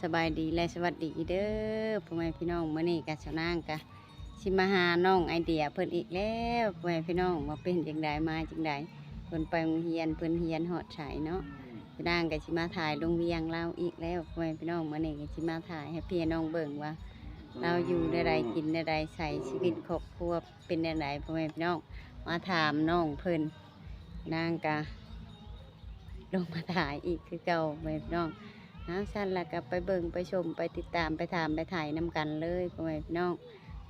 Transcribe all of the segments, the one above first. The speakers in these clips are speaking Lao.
ສະບາຍດີ ແລະ ສະຫວັດດີເດີພໍ່ແມ່ພີ່ນ້ອງ. ມື້ນີ້ກະສາວນາງກະຊິມາຫານ້ອງໄອເດຍເພິ່ນອີກແລ້ວ ພໍ່ແມ່ພີ່ນ້ອງ ວ່າເປັນຈັ່ງໃດ ມາຈັ່ງໃດ ເພິ່ນໄປໂຮງຮຽນ ເພິ່ນຮຽນຮອດໃສເນາະ. ສາວນາງກະຊິມາຖ່າຍລົງວຽງລາວອີກແລ້ວ ພໍ່ແມ່ພີ່ນ້ອງ. ມື້ນີ້ກະຊິມາຖ່າຍໃຫ້ພີ່ນ້ອງເບິ່ງວ່າລາວຢູ່ແນວໃດ ກິນແນວໃດ ໃຊ້ຊີວິດຄອບຄົວເປັນແນວໃດ ພໍ່ແມ່ພີ່ນ້ອງ. ມາຖາມນ້ອງເພິ່ນ ນາງກະ ລົງມາຖ່າຍອີກຄືເກົ່າ ແມ່ນເນາະ. ເອົາ ຊັ້ນລະກະໄປເບິ່ງ ໄປຊົມ ໄປຕິດຕາມ ໄປຖາມ ໄປໄຖ່ນຳກັນເລີຍ ພໍ່ແມ່ພີ່ນ້ອງ.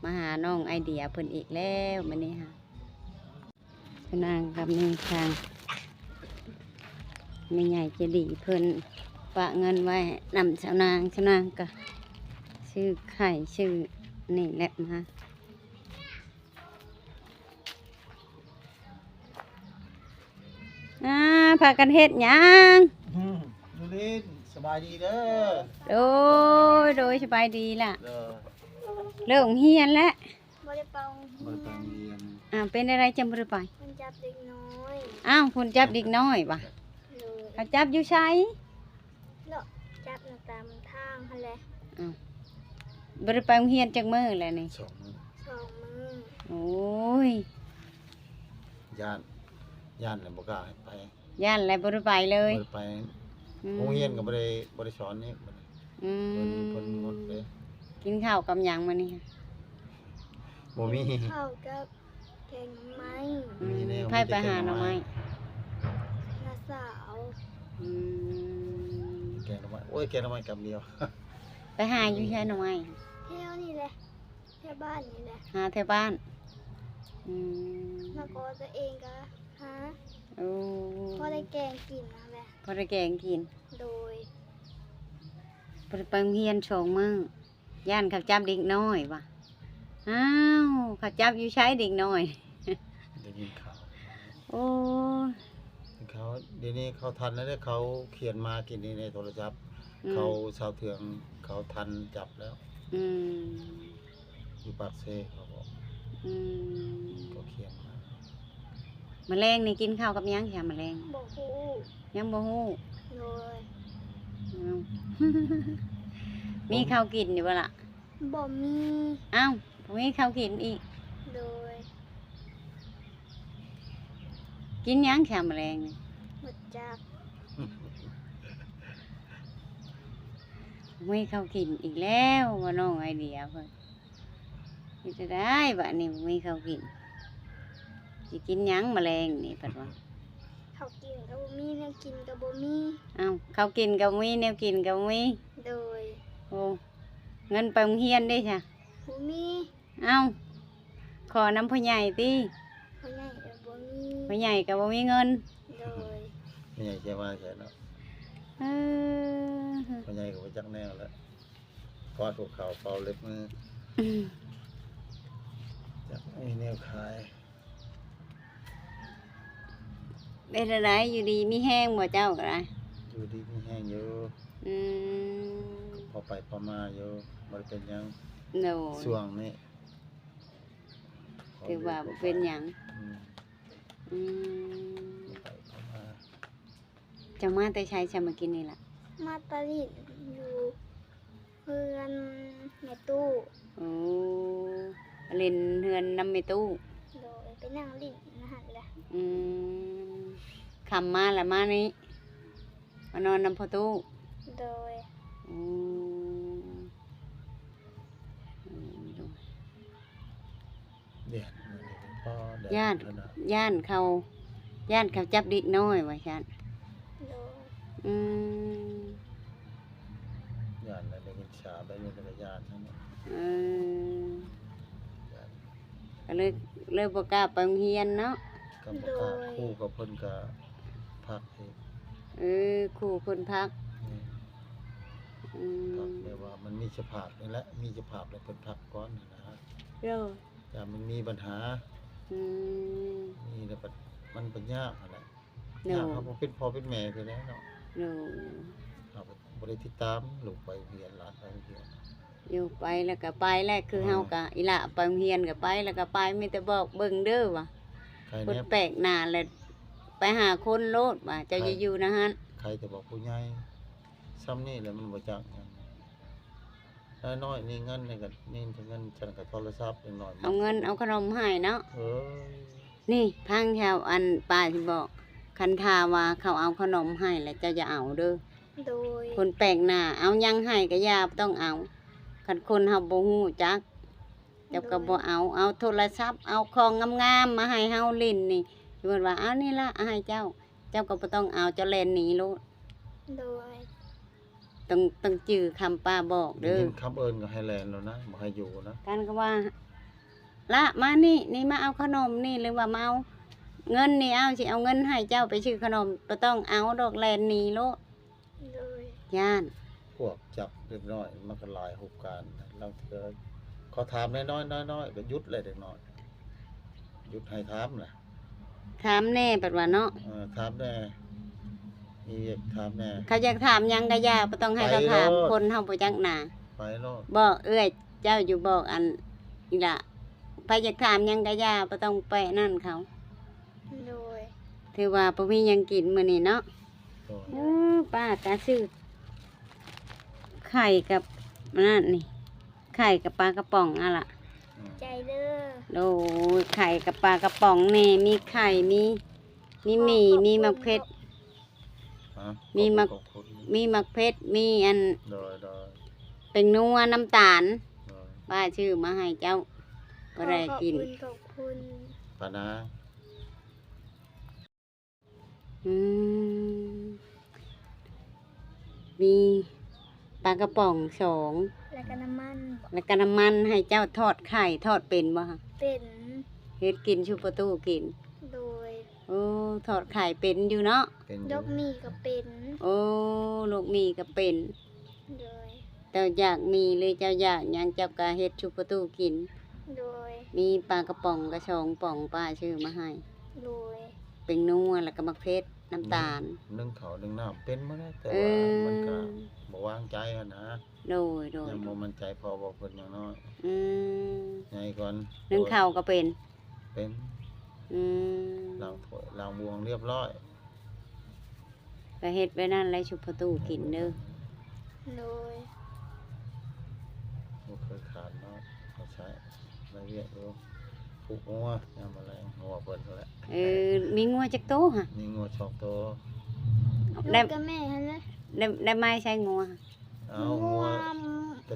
ມາຫານ້ອງໄອເດຍເພິ່ນອີກແລ້ວມື້ນີ້ຫາ ນາງກັບນີ້ທາງແມ່ໃຫຍ່ໃຈດີເພິ່ນຝາກເງິນໄວ້ນຳສາວນາງ. ສາວນາງກະຊື້ໄຂ່ ຊື້ນີ້ແຫຼະມາ ອ່າ ພາກັນເຮັດຫຍັງ? ອືມ ຢູ່ຫຼິ້ນ. ສະບາຍດີເດີ. ໂດຍ ໂດຍ ສະບາຍດີລະ. ເລີກໂຮງຮຽນແລ້ວ? ບໍ່ໄດ້ໄປໂຮງຮຽນ. ບໍ່ໄດ້ໄປໂຮງຮຽນ. ອ້າວ ເປັນແນວໃດຈັ່ງບໍ່ໄດ້ໄປ? ເພິ່ນຈັບເດັກນ້ອຍ. ອ້າວ ເພິ່ນຈັບເດັກນ້ອຍຫວາ? ໂດຍ. ເຂົາຈັບຢູ່ໃສ? ເລາະຈັບນຳຕາມທາງຫັ້ນແຫຼະ. ອ້າວ ບໍ່ໄດ້ໄປໂຮງຮຽນຈັກມື້ແລ້ວນີ້? ສອງມື້. ສອງມື້. ໂອ້ຍ ຢ້ານ ຢ້ານແລ້ວບໍ່ກ້າໃຫ້ໄປ. ຢ້ານແລ້ວບໍ່ໄດ້ໄປເລີຍ. ບໍ່ໄດ້ໄປ. ອືມ ໂຮງຮຽນກໍບໍ່ໄດ້ ບໍ່ໄດ້ສອນນີ້. ອືມ ເພິ່ນ ເພິ່ນງົດເດ້. ກິນເຂົ້າກັບຫຍັງມື້ນີ້? ບໍ່ມີ. ກິນເຂົ້າກັບ ແກງໜໍ່ໄມ້. ອືມ ມີແນວ ໃຜໄປຫາໜໍ່ໄມ້? ມີແຕ່ແກງໜໍ່ໄມ້. ນ້າສາວ. ອືມ ແກງໜໍ່ໄມ້. ໂອ້ຍ ແກງໜໍ່ໄມ້ກຳດຽວ. ໄປຫາຢູ່ໃສໜໍ່ໄມ້? ແຖວນີ້ແຫຼະ ແຖວບ້ານນີ້ແຫຼະ. ຫາແຖວບ້ານ. ອືມ ແລ້ວກໍຕົວເອງກໍຫາ. ໂອ້ ພໍໄດ້ແກງກິນຫັ້ນແຫຼະ. ພໍໄດ້ແກງກິນ. ໂດຍ. ບໍ່ໄດ້ໄປໂຮງຮຽນສອງມື້. ຢ້ານເຂົາຈັບເດັກນ້ອຍຫວາ? ອ້າວ ເຂົາຈັບຢູ່ໃສເດັກນ້ອຍ? ໄດ້ຍິນຂ່າວ. ໂອ້ຍ ເຂົາ ດຽວນີ້ເຂົາທັນແລ້ວເດ້. ເຂົາຂຽນມາກີ້ນີ້ໃນໂທລະສັບ. ອືມ ເຂົາຊາວເຖື່ອງເຂົາທັນຈັບແລ້ວ. ອືມ ຢູ່ປາກເຊເຂົາບອກ. ອືມ ເຂົາຂຽນມາ. ມື້ແລງນີ້ກິນເຂົ້າກັບຫຍັງຊະ ມື້ແລງ? ບໍ່ຮູ້. ຍັງບໍ່ຮູ້. ໂດຍ. ອ້າວ ມີເຂົ້າກິນຢູ່ບໍ່ລະ? ບໍ່ມີ. ອ້າວ ບໍ່ມີເຂົ້າກິນອີກ. ໂດຍ. ກິນຫຍັງຊະມື້ແລງນີ້? ບໍ່ຈັກ. ບໍ່ມີເຂົ້າກິນອີກແລ້ວ ວ່ານ້ອງໄອເດຍເພິ່ນ. ເຮັດຈັ່ງໃດບາດນີ້ ບໍ່ມີເຂົ້າກິນ ຊິກິນຫຍັງມະແລງນີ້ ເພິ່ນວ່າ. ເຂົ້າກິນກໍບໍ່ມີ ແນວກິນກໍບໍ່ມີ. ອ້າວ ເຂົ້າກິນກໍບໍ່ມີ ແນວກິນກໍບໍ່ມີ. ໂດຍ. ໂອ້ ເງິນໄປໂຮງຮຽນເດ້ຊະ? ບໍ່ມີ. ອ້າວ ຂໍນຳພໍ່ໃຫຍ່ຕິ? ພໍ່ໃຫຍ່ກໍບໍ່ມີ. ພໍ່ໃຫຍ່ກໍບໍ່ມີເງິນ. ໂດຍ. ພໍ່ໃຫຍ່ຊິວ່າໃດເນາະ? ເອີ ພໍ່ໃຫຍ່ກໍບໍ່ຈັກແນວແລ້ວ. ກອດຫົວເຂົ່າເປົ່າເລັບມື ອືມ ຈັກມີແນວຂາຍ. ເປັນຈັ່ງໃດ ຢູ່ດີມີແຮງບໍ່ເຈົ້າກໍໄດ້? ຢູ່ດີມີແຮງຢູ່. ອືມ ພໍໄປພໍມາຢູ່ ບໍ່ໄດ້ເປັນຫຍັງ. ໂດຍ. ຊ່ວງນີ້ຖືວ່າບໍ່ເປັນຫຍັງ. ອືມ ອືມ ພໍໄປພໍມາ. ເຈົ້າມາແຕ່ໃສຊະມື້ກີ້ນີ້ລະ? ມາຕາລິນຢູ່ເຮືອນແມ່ຕູ້. ໂອ້ ຫຼິ້ນເຮືອນນຳແມ່ຕູ້. ໂດຍ ໄປນັ່ງຫຼິ້ນນຳຫັ້ນແຫຼະ. ອືມ ຄ່ຳມາລະມານີ້ ມານອນນຳພໍ່ຕູ້. ໂດຍ. ໂອ້ ໂອ້ຍ ຢ້ານ ຢ້ານເຂົາ ຢ້ານເຂົາຈັບເດັກນ້ອຍວ່າຊັ້ນ. ໂດຍ. ອືມ ຢ້ານແລ້ວໄດ້ຍິນສາວໄປຢູ່ແລ້ວກໍຢ້ານ. ເອີ ກໍເລີຍ ເລີຍບໍ່ກ້າໄປໂຮງຮຽນເນາະ. ກໍບໍ່ກ້າ. ໂດຍ. ຄູກັບເພິ່ນກໍພັກເອງ. ເອີ ຄູເພິ່ນພັກ. ແມ່ນ. ອືມ ພັກແບບວ່າມັນມີສະພາບນີ້ແຫຼະ ມີສະພາບແລ້ວເພິ່ນພັກກ່ອນຫັ້ນນະ. ໂດຍ. ຢ່າມັນມີບັນຫາ. ອືມ ນີ້ແຫຼະ ມັນກໍຍາກຫັ້ນແຫຼະ. ໂດຍ. ຍາກ ເຮົາບໍ່ເປັນພໍ່ເປັນແມ່ເທື່ອໃດເນາະ. ໂດຍ. ເຮົາກໍບໍ່ໄດ້ຕິດຕາມລູກໄປໂຮງຮຽນ ຫຼານໄປໂຮງຮຽນ. ຢູ່ ໄປແລ້ວກໍໄປແຫຼະ ຄື ເອີ ເຮົາກໍ ອີ່ຫຼ້າໄປໂຮງຮຽນກໍໄປ ແລ້ວກໍໄປ ມີແຕ່ບອກເບິ່ງເດີວ່າ ໃຄແນ່ ຄົນແປກໜ້າແລ້ວ ໄປຫາຄົນໂລດວ່າ ເຈົ້າ ໃຄ ຢ່າຢູ່ນະຫັ້ນ. ໃຄແຕ່ບອກຜູ້ໃຫຍ່ ຊ່ຳນີ້ແຫຼະ ມັນບໍ່ຈັກຫຍັງ. ນ້ອຍໆ ນີ້ເງິນນີ້ກໍມີແຕ່ເງິນ ສັນກໍໂທລະສັບເດັກນ້ອຍ ເອົາເງິນເອົາຂະໜົມໃຫ້ເນາະ. ເອີ ນີ້ຟັງແຖວ ອັນປ້າຊິບອກ ຄັນຖ້າວ່າເຂົາເອົາຂະໜົມໃຫ້ແລ້ວ ເຈົ້າຢ່າເອົາເດີ. ໂດຍ ຄົນແປກໜ້າເອົາຫຍັງໃຫ້ກໍຢ່າ ບໍ່ຕ້ອງເອົາ. ຄັນຄົນເຮົາບໍ່ຮູ້ຈັກ ເຈົ້າກໍບໍ່ເອົາ. ໂດຍ ເອົາໂທລະສັບ ເອົາຂອງງາມໆມາໃຫ້ເຮົາຫຼິ້ນນີ້. ສົມມຸດວ່າ ເອົານີ້ລະ ເອົາໃຫ້ເຈົ້າ ເຈົ້າກໍບໍ່ຕ້ອງເອົາ ເຈົ້າແລ່ນໜີໂລດ. ໂດຍ ຕ້ອງ ຕ້ອງຈື່ຄຳປ້າບອກເດີ ໄດ້ຍິນຄຳເອີ້ນກໍໃຫ້ແລ່ນໂລດນະ ບໍ່ໃຫ້ຢູ່ນະ. ຄັນກໍວ່າ ລະ ມານີ້ ນີ້ມາເອົາຂະໜົມນີ້ ຫຼືວ່າມາເອົາເງິນນີ້ ເອົາ ຊິເອົາເງິນໃຫ້ເຈົ້າໄປຊື້ຂະໜົມ ບໍ່ຕ້ອງເອົາດອກ ແລ່ນໜີໂລດ. ໂດຍ ຢ້ານ ພວກຈັບເດັກນ້ອຍມັນກໍຫຼາຍຮູບການ ລາງເທື່ອເຂົາຖາມນ້ອຍໆ ນ້ອຍໆ ກໍຢຸດແລ້ວເດັກນ້ອຍ ຢຸດໃຫ້ຖາມລະ. ຖາມແດ່ ບັດວ່າເນາະ. ເອີ ຖາມແດ່ ມີວຽກຖາມແດ່. ເຂົາຢາກຖາມຫຍັງກໍຢ່າ ບໍ່ຕ້ອງໃຫ້ເຂົາຖາມ ໄປໂລດ ຄົນເຮົາບໍ່ຈັກໜ້າ. ໄປໂລດ ບອກເອື້ອຍເຈົ້າຢູ່ ບອກອັນນີ້ລະ ໃຜຢາກຖາມຫຍັງກໍຢ່າ ບໍ່ຕ້ອງໄປນັ້ນເຂົາ. ໂດຍ ຖືວ່າບໍ່ມີຫຍັງກິນມື້ນີ້ເນາະ. ໂດຍ ໂອ້ ປ້າກະຊື້ໄຂ່ກັບອັນນັ້ນນີ້ ໄຂ່ກັບປາກະປ໋ອງຫັ້ນລະ. ອືມ ໃຈເດີ. ໂດຍ ໄຂ່ກັບປາກະປ໋ອງແດ່ ມີໄຂ່ ມີ ມີໝີ່ ມີໝາກເຜັດ ຮະ? ມີໝາກ ຂອບຄຸນ ຂອບຄຸນ ມີໝາກເຜັດ ມີອັນ ໂດຍ ໂດຍ ແປ້ງນົວ ນ້ຳຕານ ໂດຍ ປ້າຊື້ມາໃຫ້ເຈົ້າ ບໍ່ໄດ້ກິນ. ຂອບຄຸນ ຂອບຄຸນ ປ້ານາງ. ອືມ ມີປາກະປ໋ອງສອງ ແລ້ວກໍນ້ຳມັນ ແລ້ວກໍນ້ຳມັນ. ໃຫ້ເຈົ້າທອດໄຂ່ ທອດເປັນບໍ່? ເປັນ. ເຮັດກິນສູ່ປະຕູກິນ? ໂດຍ. ໂອ້ ທອດໄຂ່ເປັນຢູ່ເນາະ? ເປັນຢູ່. ລວກໝີ່ກໍເປັນ. ໂອ້ ລວກໝີ່ກໍເປັນ. ໂດຍ. ເຈົ້າຢາກໝີ່ ຫຼື ເຈົ້າຢາກຫຍັງ ເຈົ້າກໍເຮັດຊຸປະຕູກິນ. ໂດຍ. ມີປາກະປ໋ອງກໍສອງປ໋ອງ ປ້າຊື້ມາໃຫ້. ໂດຍ. ແປ້ງນົວ ແລ້ວກໍໝາກເຜັດ ນ້ຳຕານ. ໜຶ້ງເຂົ້າໜຶ້ງນ້ຳເປັນໝົດແຫຼະ ແຕ່ວ່າ ເອີ ມັນກໍບໍ່ວາງໃຈຫັ້ນນະ. ໂດຍ ໂດຍ. ຍັງບໍ່ໝັ້ນໃຈ ເພາະວ່າເພິ່ນຍັງນ້ອຍ. ອືມ. ໃຫຍ່ກ່ອນ. ໜຶ້ງເຂົ້າກໍເປັນ? ເປັນ. ອືມ. ລ້າງຖ້ວຍລ້າງບ່ວງຮຽບຮ້ອຍ. ກໍເຮັດໄວ້ນັ້ນແຫຼະ ຊຸປະຕູກິນເດີ. ໂດຍ. ບໍ່ເຄີຍຂາດເນາະ ເຂົາໃຊ້ລາຍວຽກຢູ່ ຜູກງົວຍາມມື້ແລງ ງົວເພິ່ນຫັ້ນແຫຼະ. ເອີ ມີງົວຈັກໂຕຫະ? ມີງົວສອງໂຕ. ລູກກັບແມ່ຫັ້ນແຫຼະ. ໄດ້ ໄດ້ມາໃຊ້ງົວ? ເອົາ ງົວ ງົວແຕ່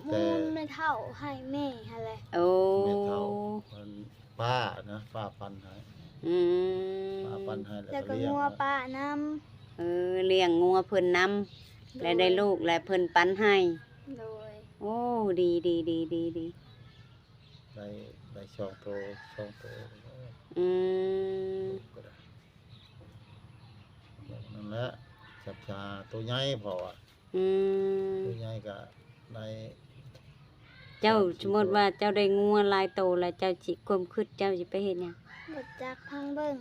ແມ່ເຖົ້າໃຫ້ແມ່ຫັ້ນແຫຼະ. ໂອ້ ແມ່ເຖົ້າເພິ່ນ ປ້ານະ ປ້າປັນໃຫ້. ອືມ. ປ້າປັນໃຫ້ ແລ້ວກໍລ້ຽງງົວປ້ານຳ. ເອີ ລ້ຽງງົວເພິ່ນນຳ. ໂດຍ. ແລ້ວໄດ້ລູກ ແລ້ວເພິ່ນປັນໃຫ້. ໂດຍ. ໂອ້ ດີໆໆໆ. ໄດ້ ໄດ້ສອງໂຕ ສອງໂຕ. ອືມ. ກໍໄດ້ ນັ້ນແຫຼະ ຈັບຊາໂຕໃຫຍ່ ເພາະວ່າ ອືມ ໂຕໃຫຍ່ກໍໄດ້. ເຈົ້າ ສາມສີ່ ສົມມຸດວ່າເຈົ້າໄດ້ງົວຫຼາຍໂຕແລ້ວ ເຈົ້າຊິ ຄວາມຄິດເຈົ້າຊິໄປເຮັດຫຍັງ? ບໍ່ຈັກ ຟັງເບິ່ງ.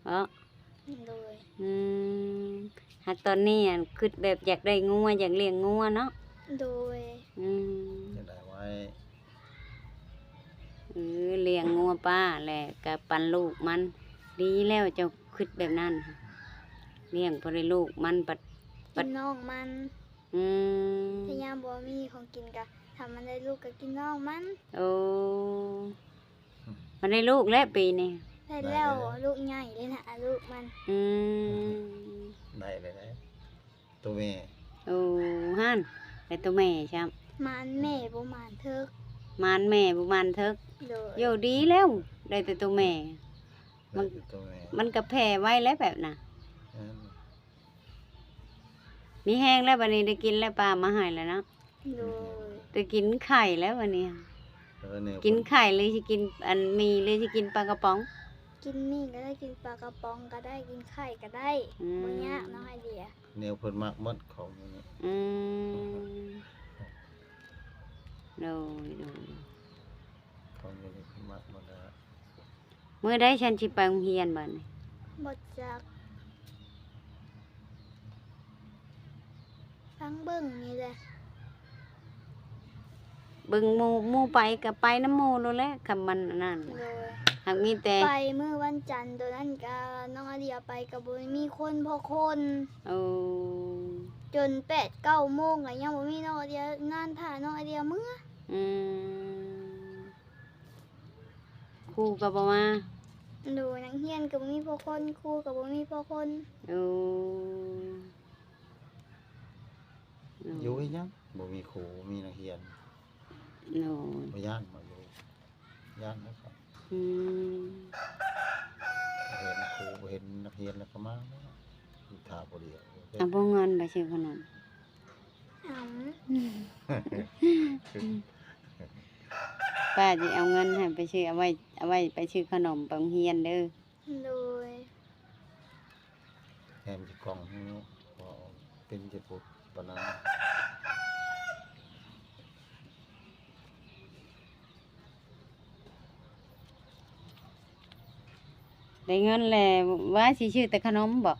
ເນາະ. ໂດຍ. ອືມ ຫາກຕອນນີ້ ອັນ ຄິດແບບຢາກໄດ້ງົວ ຢາກລ້ຽງງົວເນາະ? ໂດຍ. ອືມ ຢາກໄດ້ໄວ້. ເອີ ລ້ຽງງົວປ້າ ແລ້ວກໍປັນລູກມັນ. ດີແລ້ວເຈົ້າຄິດແບບນັ້ນ ລ້ຽງພໍໄດ້ລູກມັນ ບັດ ບັດກິນນ້ອງມັນ. ອືມ. ຖ້າຍາມບໍ່ມີຂອງກິນກະ ຖ້າມັນໄດ້ລູກກະກິນນ້ອງມັນ. ໂອ້ ມັນໄດ້ລູກແລ້ວປີນີ້. ໄດ້ແລ້ວ ໄດ້ແລ້ວ ລູກໃຫຍ່ເລີຍນະ ລູກມັນ. ອືມ. ໄດ້ແລ້ວ ໂຕແມ່. ໂອ້ ຫັ້ນ ໄດ້ໂຕແມ່ຊ້ຳ. ມານແມ່ບໍ່ມານເຖິກ. ມານແມ່ບໍ່ມານເຖິກ. ໂດຍ. ໂຢ ດີແລ້ວ ໄດ້ແຕ່ໂຕແມ່. ມັນ ໄດ້ແຕ່ໂຕແມ່ ມັນກະແຜ່ໄວແຫຼະແບບນະ. ແມ່ນ. ມີແຮງແລ້ວບັດນີ້ ໄດ້ກິນແລ້ວ ປ້າມາໃຫ້ແລ້ວເນາະ. ໂດຍ. ໄດ້ກິນໄຂ່ແລ້ວບັດນີ້. ເອີ ແນວ ກິນໄຂ່ ຫຼືຊິກິນອັນໝີ່ ຫຼືຊິກິນປາກະປ໋ອງ? ກິນໝີ່ກໍໄດ້ ກິນປາກະປ໋ອງກໍໄດ້ ກິນໄຂ່ກໍໄດ້. ອືມ. ບໍ່ຍາກເນາະ ໄອເດຍ. ແນວເພິ່ນມັກໝົດຂອງຢູ່ນີ້. ອືມ. ໂດຍ ໂດຍ. ຂອງຢູ່ນີ້ເພິ່ນມັກໝົດແລ້ວ. ມື້ໃດສັນຊິໄປໂຮງຮຽນບັດນີ້? ບໍ່ຈັກ ຟັງເບິ່ງນີ້ແຫຼະ. ເບິ່ງໝູ່ ໝູ່ໄປກໍໄປນຳໝູ່ໂລດແຫຼະ ຄຳມັນອັນນັ້ນ. ໂດຍ. ຫາກມີແຕ່ໄປມື້ວັນຈັນ ໂຕນັ້ນກໍນ້ອງອາເດຍໄປກໍບໍ່ມີຄົນພໍຄົນ. ໂອ້. ຈົນແປດເກົ້າໂມງກໍຍັງບໍ່ມີ ນ້ອງອາເດຍນານຖ້ານ້ອງອາເດຍເມືອ. ອືມ ຄູກໍບໍ່ມາ? ໂດຍ ນັກຮຽນກໍບໍ່ມີພໍຄົນ ຄູກໍບໍ່ມີພໍຄົນ. ໂອ້ ໂດຍ ຢູ່ເຮັດຫຍັງ ບໍ່ມີຄູ ບໍ່ມີນັກຮຽນ? ໂດຍ ບໍ່ຢ້ານບໍ່ຢູ່? ຢ້ານແລ້ວກໍ ອືມ ບໍ່ເຫັນຄູ ບໍ່ເຫັນນັກຮຽນແລ້ວກໍມາແລ້ວ ຢູ່ຖ້າຜູ້ດຽວ. ເອົາບໍ່ເງິນໄປຊື້ຂະໜົມ? ເອົາ ປ້າຊິເອົາເງິນໃຫ້ໄປຊື້ ເອົາໄວ້ ເອົາໄວ້ໄປຊື້ຂະໜົມໄປໂຮງຮຽນເດີ. ໂດຍ ແຖມຊິກ່ອງໃຫ້ເນາະ ເວົ້າເປັນຊິພຸດປານນັ້ນ. ໄດ້ເງິນແລ້ວ ວ່າຊິຊື້ແຕ່ຂະໜົມບໍ?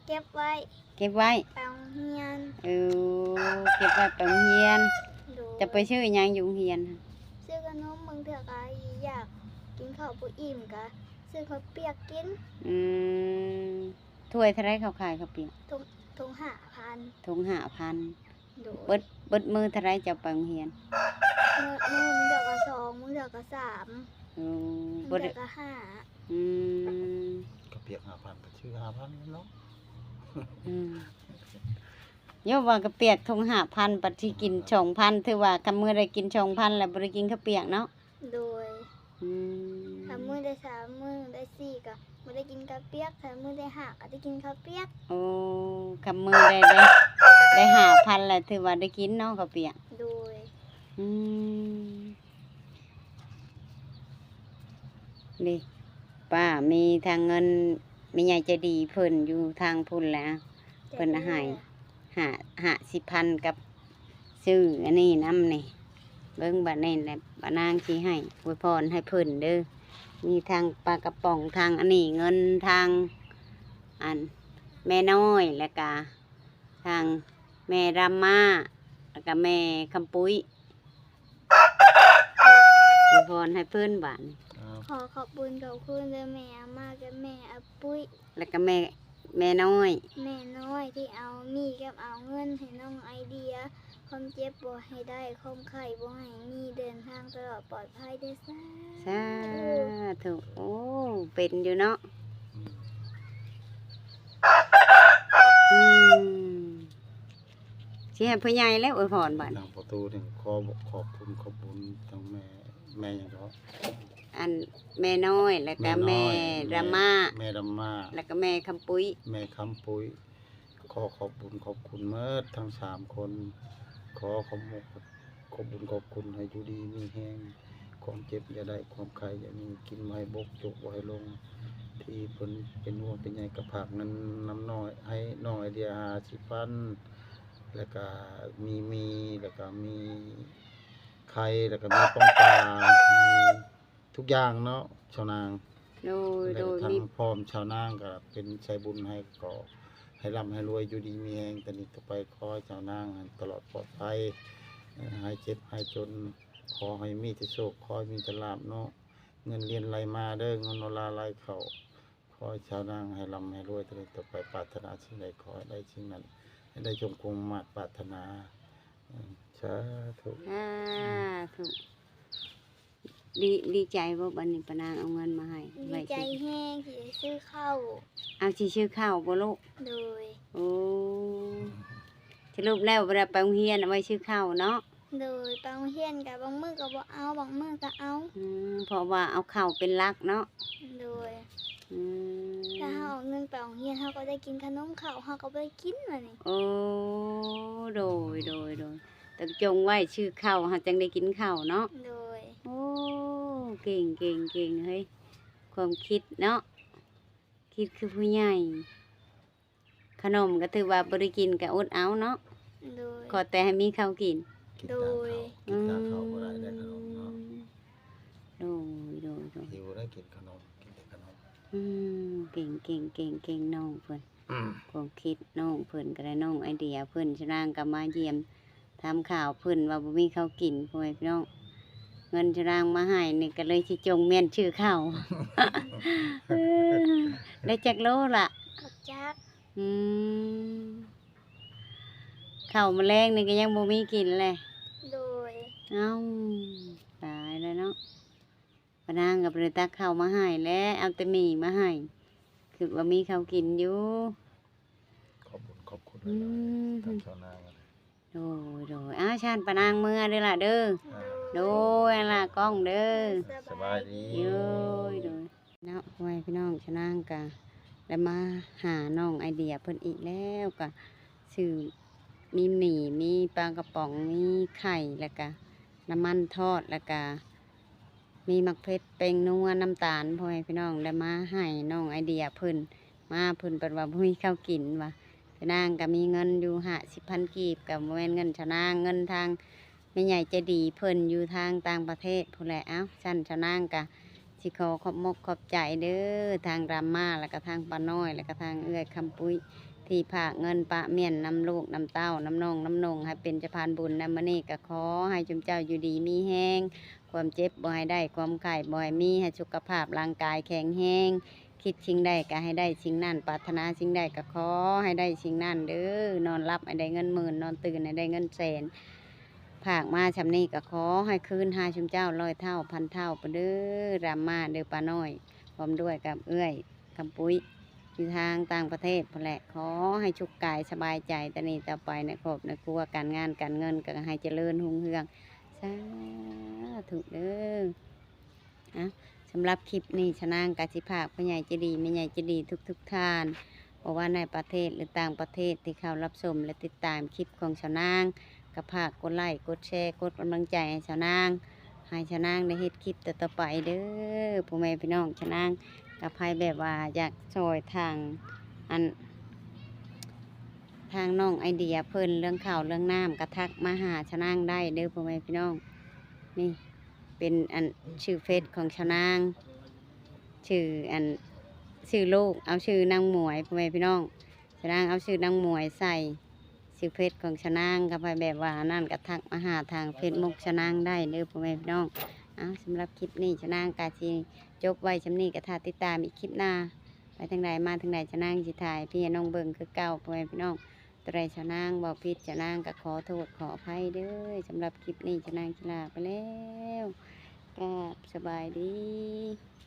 ເກັບໄວ້ ເກັບໄວ້ໄປໂຮງຮຽນ. ເອີ ເກັບໄວ້ໄປໂຮງຮຽນ. ໂດຍ ຈະໄປຊື້ຫຍັງຢູ່ໂຮງຮຽນ? ຊື້ຂະໜົມ ບາງເທື່ອກໍຢາກກິນເຂົ້າບໍ່ອີ່ມກໍຊື້ເຂົ້າປຽກກິນ. ອືມ ຖ້ວຍເທົ່າໃດເຂົາຂາຍເຂົ້າປຽກ? ຖົງ ຖົງຫ້າພັນ. ຖົງຫ້າພັນ. ໂດຍ ເບິດ ເບິດມື້ເທົ່າໃດເຈົ້າໄປໂຮງຮຽນ? ເບິດມື້ ບາງເທື່ອກໍສອງ ບາງເທື່ອກໍສາມ. ໂອ້ ບາງເທື່ອກໍຫ້າ. ອືມ ເຂົ້າປຽກຫ້າພັນ ກໍຊື້ຫ້າພັນເນາະ. ອືມ ໂຍມວ່າເຂົ້າປຽກຖົງຫ້າພັນ ບັດຊິກິນສອງພັນ ຖືວ່າຄັນມື້ໃດກິນສອງພັນແລ້ວບໍ່ໄດ້ກິນເຂົ້າປຽກເນາະ. ໂດຍ ອືມ ຖ້າມື້ໄດ້ສາມ ມື້ໄດ້ສີ່ກໍບໍ່ໄດ້ກິນເຂົ້າປຽກ ຖ້າມື້ໄດ້ຫ້າກໍໄດ້ກິນເຂົ້າປຽກ. ໂອ້ ຄັນມື້ໄດ້ ໄດ້ ໄດ້ຫ້າພັນແລ້ວ ຖືວ່າໄດ້ກິນເນາະເຂົ້າປຽກ. ໂດຍ ອືມ ນີ້ ປ້າມີທາງເງິນ ແມ່ໃຫຍ່ໃຈດີເພິ່ນຢູ່ທາງພຸ້ນແຫຼະ ເພິ່ນໃຫ້ ຫ້າ ຫ້າສິບພັນກັບຊື້ອັນນີ້ນຳນີ້. ເບິ່ງບາດນີ້ແຫຼະ ປ້ານາງຊິໃຫ້ອວຍພອນໃຫ້ເພິ່ນເດີ ມີທັງປາກະປ໋ອງ ທັງອັນນີ້ເງິນ ທັງອັນແມ່ນ້ອຍ ແລ້ວກະທັງແມ່ດຳມາ ແລ້ວກະແມ່ຄຳປຸ້ຍ. ອວຍພອນໃຫ້ເພິ່ນບາດນີ້. ຂໍຂອບບຸນຂອບຄຸນເດີແມ່ອາມາກັບແມ່ອາປຸ້ຍ ແລ້ວກໍແມ່ ແມ່ນ້ອຍ ແມ່ນ້ອຍທີ່ເອົາມີດກັບເອົາເງິນໃຫ້ນ້ອງໄອເດຍ. ຄວາມເຈັບບໍ່ໃຫ້ໄດ້ ຄວາມໄຂ້ບໍ່ໃຫ້ມີ ເດີນທາງຕະຫຼອດປອດໄພເດີ. ສາ ສາທຸ. ໂອ້ ເປັນຢູ່ເນາະ. ອືມ ຊິໃຫ້ພໍ່ໃຫຍ່ແລ້ວອວຍພອນບັດນີ້. ທາງປະຕູນີ້ຂໍຂອບຄຸນຂອບບຸນທັງແມ່ ແມ່ຫຍັງເກາະ? ອັນແມ່ນ້ອຍ ແລ້ວກໍແມ່ດຳມາ ແມ່ດຳມາ ແລ້ວກໍແມ່ຄຳປຸ້ຍ ແມ່ຄຳປຸ້ຍ. ຂໍຂອບບຸນຂອບຄຸນໝົດທັງສາມຄົນ. ຂໍຂອບ ຂອບບຸນຂອບຄຸນ ໃຫ້ຢູ່ດີມີແຮງ ຄວາມເຈັບຢ່າໄດ້ ຄວາມໄຂ້ຢ່າມີ ກິນບໍ່ໃຫ້ບົກ ຈົກບໍ່ໃຫ້ລົງ ທີ່ເພິ່ນເປັນຫ່ວງເປັນໃຍ ກໍຝາກເງິນນຳນ້ອງ ໃຫ້ນ້ອງໄອເດຍຫ້າສິບພັນ ແລ້ວກະມີໝີ່ ແລ້ວກະມີໄຂ່ ແລ້ວກະມີປອງປາ ມີທຸກຢ່າງເນາະ ຊາວນາງ. ໂດຍ ແລ້ວກະ ໂດຍ ທາງພ້ອມຊາວນາງກະເປັນໃຈບຸນໃຫ້ ກໍໃຫ້ລ່ຳໃຫ້ລວຍ ຢູ່ດີມີແຮງ ແຕ່ນີ້ຕໍ່ໄປ ຂໍໃຫ້ຊາວນາງຫັ້ນຕະຫຼອດປອດໄພ ຫາຍເຈັບຫາຍຈົນ ຂໍໃຫ້ມີແຕ່ໂຊກ ຂໍໃຫ້ມີແຕ່ລາບເນາະ. ເງິນລຽນໄຫຼມາເດີ ເງິນໂນລາໄຫຼເຂົ້າ. ຂໍໃຫ້ຊາວນາງໃຫ້ລ່ຳໃຫ້ລວຍ ແຕ່ນີ້ຕໍ່ໄປ ປາດຖະໜາສິ່ງໃດ ຂໍໃຫ້ໄດ້ສິ່ງນັ້ນ ໃຫ້ໄດ້ສົມຄວາມມາດປາດຖະໜາ. ສາທຸ ສາທຸ. ດີ ດີໃຈບໍ່ ບັດນີ້ປ້ານາງເອົາເງິນມາໃຫ້? ດີໃຈແຮງ ຊິໄດ້ຊື້ເຂົ້າ. ເອົາ ຊິຊື້ເຂົ້າບໍ່ລູກ? ໂດຍ. ໂອ້ ສະຫຼຸບແລ້ວບໍ່ໄດ້ໄປໂຮງຮຽນ ເອົາໄວ້ຊື້ເຂົ້າເນາະ? ໂດຍ. ໄປໂຮງຮຽນກະບາງມື້ກະບໍ່ເອົາ ບາງມື້ກະເອົາ. ອືມ ເພາະວ່າເອົາເຂົ້າເປັນຫຼັກເນາະ? ໂດຍ. ອືມ ຖ້າເຮົາເອົາເງິນໄປໂຮງຮຽນ ເຮົາກໍໄດ້ກິນຂະໜົມ ເຂົ້າເຮົາກໍບໍ່ໄດ້ກິນ ບາດນີ້. ໂອ້ ໂດຍ ໂດຍ ໂດຍ. ຕ້ອງຈົ່ງໄວ້ຊື້ເຂົ້າ ເຮົາຈັ່ງໄດ້ກິນເຂົ້າເນາະ? ໂດຍ. ໂອ້ ເກັ່ງ ເກັ່ງ ເກັ່ງເຮີ້ຍ ຄວາມຄິດເນາະ ຄິດຄືຜູ້ໃຫຍ່. ຂະໜົມກໍຖືວ່າບໍ່ໄດ້ກິນກໍອົດເອົາເນາະ? ໂດຍ. ຂໍແຕ່ໃຫ້ມີເຂົ້າກິນ. ໂດຍ. ກິນຕາມເຂົ້າບໍ່ໄດ້ ໄດ້ຂະໜົມເນາະ? ໂດຍ ໂດຍ ໂດຍ. ຫິວໄດ້ກິນຂະໜົມ ກິນແຕ່ຂະໜົມ. ອືມ ເກັ່ງ ເກັ່ງ ເກັ່ງ ເກັ່ງນ້ອງເພິ່ນ. ຄວາມຄິດນ້ອງເພິ່ນກໍໄດ້ ນ້ອງໄອເດຍເພິ່ນ ຊະນາງກໍມາຢ້ຽມ ຖາມຂ່າວເພິ່ນວ່າບໍ່ມີເຂົ້າກິນ ພໍ່ແມ່ພີ່ນ້ອງ. ເງິນຊະນາງມາໃຫ້ນີ້ກໍເລີຍຊິຈົ່ງແມ່ນຊື່ເຂົ້າ ໄດ້ຈັກໂລລະ? ບໍ່ຈັກ. ອືມ ເຂົ້າມາແລງນີ້ກໍຍັງບໍ່ມີກິນແຫຼະ. ໂດຍ. ເອົ້າ ຕາຍແລ້ວເນາະ. ປານາງກໍບໍ່ໄດ້ຕັກເຂົ້າມາໃຫ້ແຫຼະ ເອົາແຕ່ໝີ່ມາໃຫ້ ຄິດວ່າມີເຂົ້າກິນຢູ່. ຂອບຄຸນ ຂອບຄຸນ ອືມ ຫຼາຍໆ ທາງຊາວນາງ. ໂດຍ ໂດຍ ອ້າວ ຊັ້ນປານາງເມືອເດີລະເດີ. ອ່າ ໂດຍ ລາກ້ອງເດີ. ສະບາຍດີ. ໂດຍ ໂດຍ ເນາະ ພໍ່ແມ່ພີ່ນ້ອງ ຊາວນາງກະໄດ້ມາຫານ້ອງໄອເດຍເພິ່ນອີກແລ້ວ ກະຊື້ມີໝີ່ ມີປາກະປ໋ອງ ມີໄຂ່ ແລ້ວກະນ້ຳມັນທອດ ແລ້ວກະມີໝາກເຜັດ ແປ້ງນົວ ນ້ຳຕານ ພໍ່ແມ່ພີ່ນ້ອງ ໄດ້ມາໃຫ້ນ້ອງໄອເດຍເພິ່ນ. ມາເພິ່ນເພິ່ນວ່າບໍ່ມີເຂົ້າກິນວ່າ ຊາວນາງກໍມີເງິນຢູ່ຫ້າສິບພັນກີບ ກໍບໍ່ແມ່ນເງິນຊາວນາງ ເງິນທາງແມ່ໃຫຍ່ໃຈດີເພິ່ນຢູ່ທາງຕ່າງປະເທດພຸ້ນແຫຼະ. ເອົ້າ ຊັ້ນຊາວນາງກໍຊິຂໍຂອບມົກຂອບໃຈເດີ ທາງດາມມາ ແລ້ວກໍທາງປ້ານ້ອຍ ແລ້ວກໍທາງເອື້ອຍຄຳປຸ້ຍ ທີ່ຝາກເງິນປະໝຽນນຳລູກນຳເຕົ້າ ນຳນ້ອງນຳນົງ ໃຫ້ເປັນສະພານບຸນໃນມື້ນີ້. ກໍຂໍໃຫ້ຊຸມເຈົ້າຢູ່ດີມີແຮງ ຄວາມເຈັບບໍ່ໃຫ້ໄດ້ ຄວາມໄຂ້ບໍ່ໃຫ້ມີ ໃຫ້ສຸຂະພາບຮ່າງກາຍແຂງແຮງ ຄິດສິ່ງໃດກໍໃຫ້ໄດ້ສິ່ງນັ້ນ ປາດຖະໜາສິ່ງໃດກໍຂໍໃຫ້ໄດ້ສິ່ງນັ້ນເດີ. ນອນຫຼັບໃຫ້ໄດ້ເງິນໝື່ນ ນອນຕື່ນໃຫ້ໄດ້ເງິນແສນ. ຝາກມາຊ່ຳນີ້ກໍຂໍໃຫ້ຄືນຫາຊຸມເຈົ້າຮ້ອຍເທົ່າພັນເທົ່າພຸ້ນເດີ ດາມມາເດີ ປ້ານ້ອຍ ພ້ອມດ້ວຍກັບເອື້ອຍຄຳປຸ້ຍ ຢູ່ທາງຕ່າງປະເທດພຸ້ນແຫຼະ. ຂໍໃຫ້ສຸກກາຍສະບາຍໃຈ ແຕ່ນີ້ຕໍ່ໄປໃນຄອບໃນຄົວ ການງານການເງິນກໍໃຫ້ຈະເລີນຮຸ່ງເຮືອງ ສາທຸເດີ. ອ່ະ ສຳລັບຄລິບນີ້ ຊາວນາງກໍຊິຝາກພໍ່ໃຫຍ່ໃຈດີ ແມ່ໃຫຍ່ໃຈດີທຸກໆທ່ານ ບໍ່ວ່າໃນປະເທດ ຫຼື ຕ່າງປະເທດ ທີ່ເຂົ້າຮັບຊົມ ແລະ ຕິດຕາມຄລິບຂອງຊາວນາງ ກໍຝາກກົດໄລ ກົດແຊ ກົດກຳລັງໃຈໃຫ້ຊາວນາງ ໃຫ້ຊາວນາງໄດ້ເຮັດຄລິບຕໍ່ໆໄປເດີ ພໍ່ແມ່ພີ່ນ້ອງ. ຊາວນາງກໍໃຜແບບວ່າຢາກຊ່ອຍທາງ ອັນ ທາງນ້ອງໄອເດຍເພິ່ນ ເລື່ອງເຂົ້າເລື່ອງນ້ຳ ກໍທັກມາຫາຊາວນາງໄດ້ເດີ ພໍ່ແມ່ພີ່ນ້ອງ. ນີ້ ເປັນອັນຊື່ເຟສຂອງຊາວນາງ ຊື່ອັນ ຊື່ລູກເອົາຊື່ນາງໝວຍ ພໍ່ແມ່ພີ່ນ້ອງ. ຊາວນາງເອົາຊື່ນາງໝວຍໃສ່ຊື່ເຟສຂອງຊາວນາງ. ກໍໃຜແບບວ່າອັນນັ້ນກໍທັກມາຫາທາງເຟສບຸກຊາວນາງໄດ້ເດີ ພໍ່ແມ່ພີ່ນ້ອງ. ເອົາ ສຳລັບຄລິບນີ້ຊາວນາງກໍຊິຈົບໄວ້ຊ່ຳນີ້ ກໍຖ້າຕິດຕາມອີກຄລິບໜ້າ ໄປທາງໃດມາທາງໃດ ຊາວນາງຊິຖ່າຍໃຫ້ພີ່ໃຫ້ນ້ອງເບິ່ງຄືເກົ່າ ພໍ່ແມ່ພີ່ນ້ອງ. ໂຕໃດຊາວນາງເວົ້າຜິດ ຊາວນາງກໍຂໍໂທດຂໍອະໄພເດີ. ສຳລັບຄລິບນີ້ຊາວນາງຊິລາໄປແລ້ວ ກາບສະບາຍດີ.